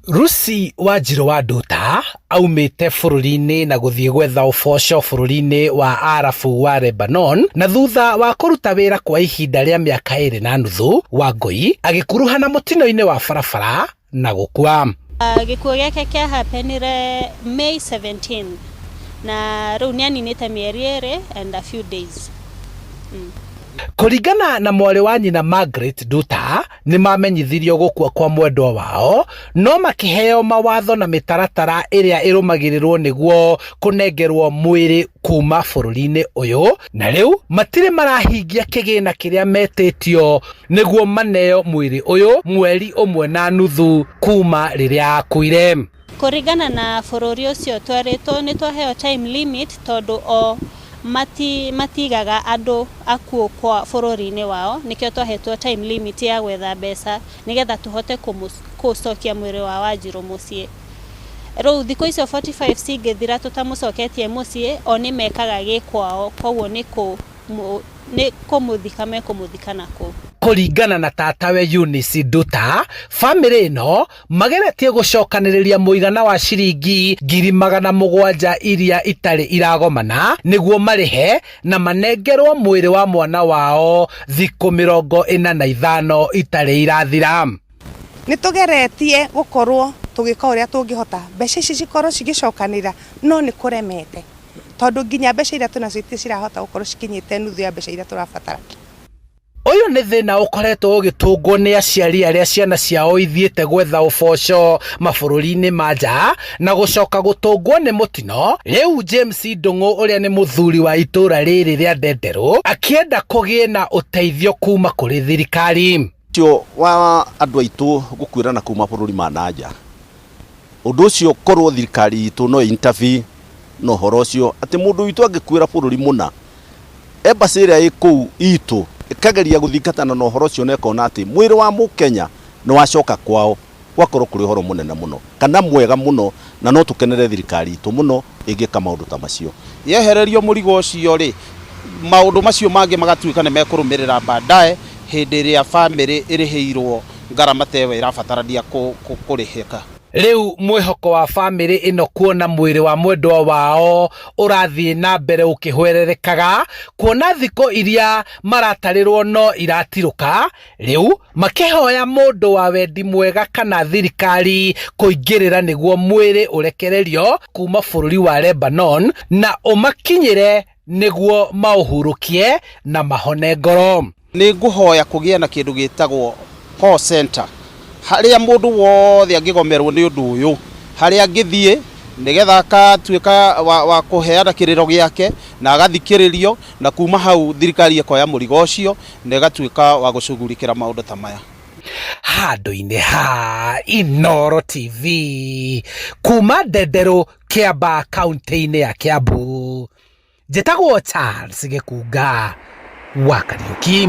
Lucy Wanjirũ wa Nduta aumĩte bũrũri-inĩ na gũthiĩ gwetha ũboco bũrũri-inĩ wa Arabu wa Lebanon, na thutha wa kũruta wĩra kwa ihinda rĩa mĩaka ĩrĩ na nuthu, Wangũi agĩkuruhana mũtino-inĩ wa barabara na gũkua. Gĩkuũ gĩake kĩa happenire May 17 na rĩu nĩ aninĩte mĩeri ĩrĩ and a few days. Kũringana na mwarĩ wa nyina Margaret Nduta, nĩ mamenyithirio gũkua kwa mwendwa wao, no makĩheo mawatho na mĩtaratara ĩrĩa ĩrũmagĩrĩrwo nĩguo kũnengerwo mwĩrĩ kuma bũrũri-inĩ ũyũ, na rĩu matirĩ marahingia kĩgĩna kĩrĩa metĩtio nĩguo maneo mwĩrĩ ũyũ mweri ũmwe na nuthu kuma rĩrĩa akuire. Kũringana na bũrũri ũcio twerĩtwo nĩ twaheo time limit tondũ o mati matigaga andũ akuũ kwa bũrũri-inĩ wao, nĩkĩo twahetwo time limit ya gwetha mbeca nĩgetha tũhote kũcokia mwĩrĩ wa Wanjirũ mũciĩ. Rĩu thikũ icio 45 cingĩthira tũtamũcoketie mũciĩ, o nĩ mekaga gĩkwao, koguo nĩ kũmũthika mekũmũthika nakũu. Kũringana na tatawe Eunice Nduta, bamĩrĩ ĩno mageretie gũcokanĩrĩria mũigana wa ciringi 700,000 iria itarĩ iragomana nĩguo marĩhe na manengerwo mwĩrĩ wa mwana wao thikũ 45 itarĩ irathira. Nĩ tũgeretie gũkorwo tũgĩka ũrĩa tũngĩhota mbeca ici cikorwo cigĩcokanĩrĩra, no nĩ kũremete tondũ nginya mbeca iria twĩnacio itirĩ cirahota gũkorwo cikinyĩte nuthu ya mbeca iria tũrabatara. Ũyũ nĩ thĩna ũkoretwo ũgĩtũngwo nĩ aciari arĩa ciana ciao ithiĩte gwetha ũboco mabũrũri-inĩ ma nja na gũcoka gũtũngwo nĩ mũtino. Rĩu James Ndũng'ũ ũrĩa nĩ mũthuri wa itũũra rĩrĩ rĩa Ndenderũ akĩenda kũgĩe na ũteithio kuma kũrĩ thirikari. Ũcio wa andũ aitũ gũkuĩra na kũu mabũrũri ma na nja, ũndũ ũcio korwo thirikari itũ no intervene na ũhoro ũcio atĩ mũndũ witũ angĩkuĩra bũrũri mũna, embassy ĩrĩa ĩ kũu itũ ĩkageria gũthingatana na ũhoro ũcio na ĩkona atĩ mwĩrĩ wa mũkenya nĩ wacoka kwao, gwakorwo kũrĩ ũhoro mũnene mũno kana mwega mũno, na no tũkenere thirikari itũ mũno ĩngĩka maũndũ ta macio. Yehererio mũrigo ũcio rĩ, maũndũ macio mangĩ magatuĩka nĩ mekũrũmĩrĩra baadaye hĩndĩ ĩrĩa bamĩrĩ ĩrĩhĩirwo ngarama ta ĩyo ĩrabatarania kũrĩhĩka. Rĩu mwĩhoko wa bamĩrĩ ĩno kuona mwĩrĩ wa mwendwa wao ũrathiĩ na mbere ũkĩhwererekaga, kuona thikũ iria maratarĩrwo no iratirũka, rĩu makĩhoya mũndũ wa wendi mwega kana thirikari kũingĩrĩra nĩguo mwĩrĩ ũrekererio kuma bũrũri wa Lebanon na ũmakinyĩre nĩguo maũhurũkie na mahone ngoro. Nĩ ngũhoya kũgĩe na kĩndũ gĩtagwo call center harĩa mũndũ wothe angĩgomerwo nĩ ũndũ ũyũ, harĩa angĩthiĩ nĩgetha akatuĩka wa kũheana kĩrĩro gĩake na agathikĩrĩrio, na kuma hau thirikari ĩkoya mũrigo ũcio na ĩgatuĩka wa gũcugurikĩra maũndũ ta maya. Handũ-inĩ ha Inooro TV kuma Ndenderũ, Kĩambaa, kaũntĩ-inĩ ya Kiambu, njĩtagwo Charles Gĩkunga wa Kariũki.